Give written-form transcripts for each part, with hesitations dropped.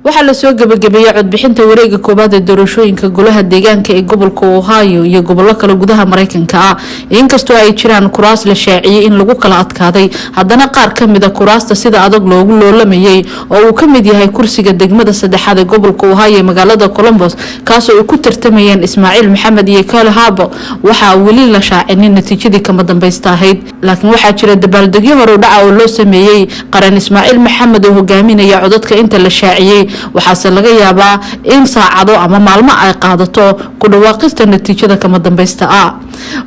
Waxaa lasoo gebagabeeyey codbixinta wareega koowaad ee doorashooyinka golaha deegaanka ee gobolka Ohio iyo gobollo kale gudaha Mareykanka ah. Inkastoo ay jiraan kuraas la shaaciyey in lagu kala adkaaday, haddana qaar kamida kuraasta sida adag loogu loolamayay, oo uu kamid yahay kursiga degmada saddexaad ee gobolka Ohio ee magaalada Columbus, kaasoo ay ku tartamayeen Ismaaciil Maxamed iyo Kale Habo, waxaa weli la shaacinin natiijadii kama dambaysta ahayd. Laakiin waxaa jira dabaaldegyo hore u dhaca oo loo sameeyey qaran Ismaaciil Maxamed oo hogaaminaya codadka inta la shaaciyey. Waxaase laga yaabaa in saacado ama maalmo ay qaadato ku dhawaaqista natiijada kama dambaysta ah.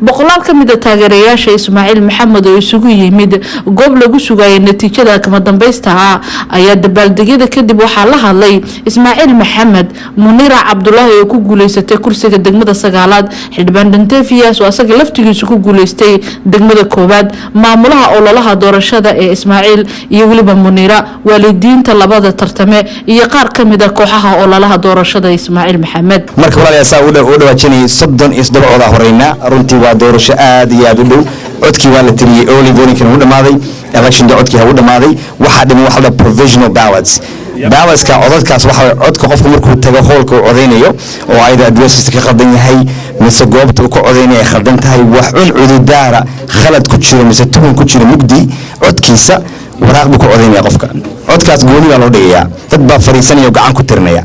Boqolaal ka mida taageerayaasha Ismaaciil Maxamed oo isugu yimid goob lagu sugayay natiijada kama dambaysta ah ayaa dabaaldegyada kadib waxaa la hadlay Ismaaciil Maxamed, Munira Cabdulaahi oo ku guuleysatay kursiga degmada sagaalaad, xildhibaan Dantevias oo asaga laftigiisu ku guuleystay degmada koowaad, maamulaha ololaha doorashada ee Ismaaciil iyo weliba Munira, waalidiinta labada tartame iyo qaar ka mida kooxaha ololaha doorashada Ismaaciil Maxamed. Marka, walaalayaal, saa u dhawaajinayay, 37 codaa horeyna. Runtii waa doorasho aad iyo aad u dhow. Codkii waa la tiriyey, early votingkina wuu dhamaaday, election day codkii ha u dhamaaday. Waxaa dhiman waxa la provisional ballots. Ballotska, codadkaas, waxa codka qofku markuu tago hoolka uu codeynayo oo ayada addresskiisa ka khaldan yahay mise goobta uu ka codeynaya ay khaldan tahay, wax cun cududaara, khalad ku jiro mise tuhun ku jiro, mugdi, codkiisa waraaq buu ku codeynaya qofka. Codkaas gooni baa loo dhigayaa, dad baa fadhiisanaya oo gacan ku tirinaya.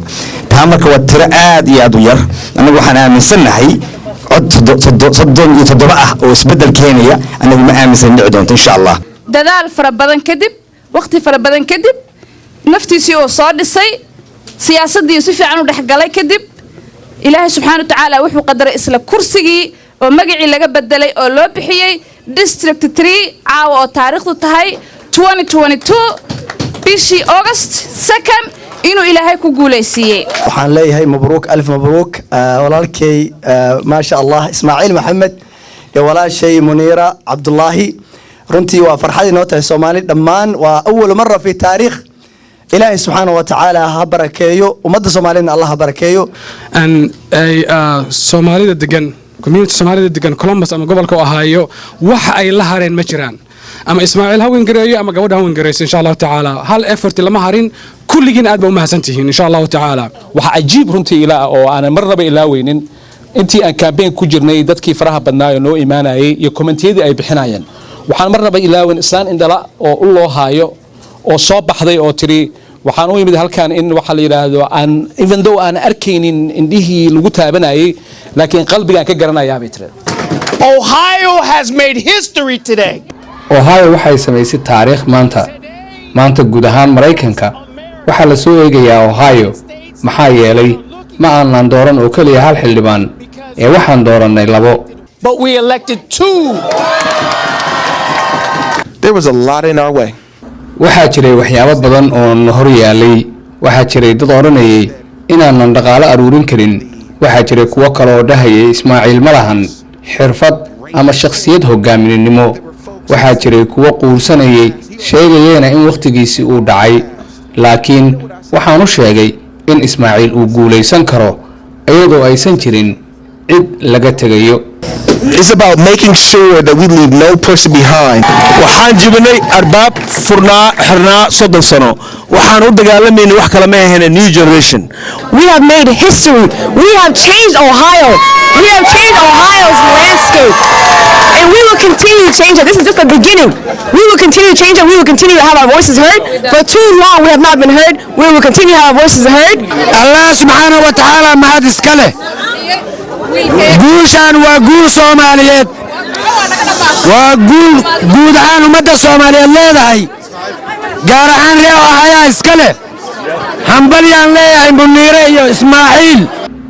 Taa marka waa tiro aad iyo aad u yar. Annagu waxaan aaminsannahay cod 37 ah oo isbeddel keenaya. Annagu ma aaminsan dhici doonto, insha Allah. Dadaal fara badan kadib, waqti fara badan kadib, naftiisii uu soo dhisay, siyaasaddii si fiican u dhexgalay kadib, Ilaahay subxaana wa tacaala wuxuu qadaray isla kursigii oo magacii laga bedelay oo loo bixiyey District 3, caawa oo taariikhdu tahay 2022 bishii August 2nd, inuu Ilaahay ku guulaysiiyey. Waxaan leeyahay mabruuk, alf mabruuk, walaalkay, maasha Allah, Ismaaciil Maxamed iyo walaashay Muniira Cabdulaahi. Runtii waa farxad inoo tahay Soomaali dhammaan. Waa أول مرة في taariikh. Ilaahay subxaana wa tacaala ha barakeeyo ummadda Soomaaliyadna, Allah ha barakeeyo. Ay Soomaalida degan, community Soomaalida degan Columbus ama gobolka Ohio, wax ay la hareen ma jiraan. Ama Ismaaciil ha wingareeyo ama gabadha ha wingareyso, insha Allahu tacaala hal effort lama harin. Kulligiin aad ba u mahadsantihiin, insha Allahu tacaala. Waxaa cajiib runtii ilaa oo aanan marnaba ilaaweynin, intii aan campaign ku jirnay, dadkii faraha badnaa oo noo imaanayay iyo commentiyadii ay bixinayeen. Waxaan marnaba ilaaweyn islaan indhala oo u loo haayo oo soo baxday oo tiri: "Waxaan u imid halkan in waxa la yidhaahdo aan even though aan arkaynin indhihii lagu taabanayay, laakiin qalbigaan ka garanayaa," bay tiri. Ohio has made history today. Ohio waxay samaysay taariikh maanta. Maanta guud ahaan Maraykanka waxaa la soo eegayaa Ohio, maxaa yeelay ma aanan dooran oo keliya hal xildhibaan ee waxaan doorannay labo. But we elected two. There was a lot in our way. Waxaa jiray waxyaabo badan oo na hor yaalay. Waxaa jiray dad odhanayay inaanan dhaqaalo aruurin karin. Waxaa jiray kuwo kale oo dhahayay Ismaaciil ma lahan xirfad ama shakhsiyad hogaaminimo. Waxaa jiray kuwo quursanayay, sheegayena in wakhtigiisii uu dhacay. Laakiin waxaan u sheegay in Ismaaciil uu guulaysan karo iyadoo aysan jirin cid laga tegayo. It's about making sure that we leave no person behind. Waxaan jibinay albaab furnaa, xirnaa 30 sano. Waxaan u dagaalamaynay wax kale ma ahayn, new generation. We have made history. We have changed Ohio. We have changed Ohio's landscape. And we will continue to change it. This is just the beginning. We will continue to change it. We will continue to have our voices heard. For too long, we have not been heard. We will continue to have our voices heard. Allah subxaana wa tacaala mahad iska leh. Guushaan waa guul Soomaaliyeed, waa guul guud ahaan ummadda Soomaaliyeed leedahay, gaar ahaan reer Ohio iska leh. Hambalyaan leeyahay Muniire iyo Ismaaciil.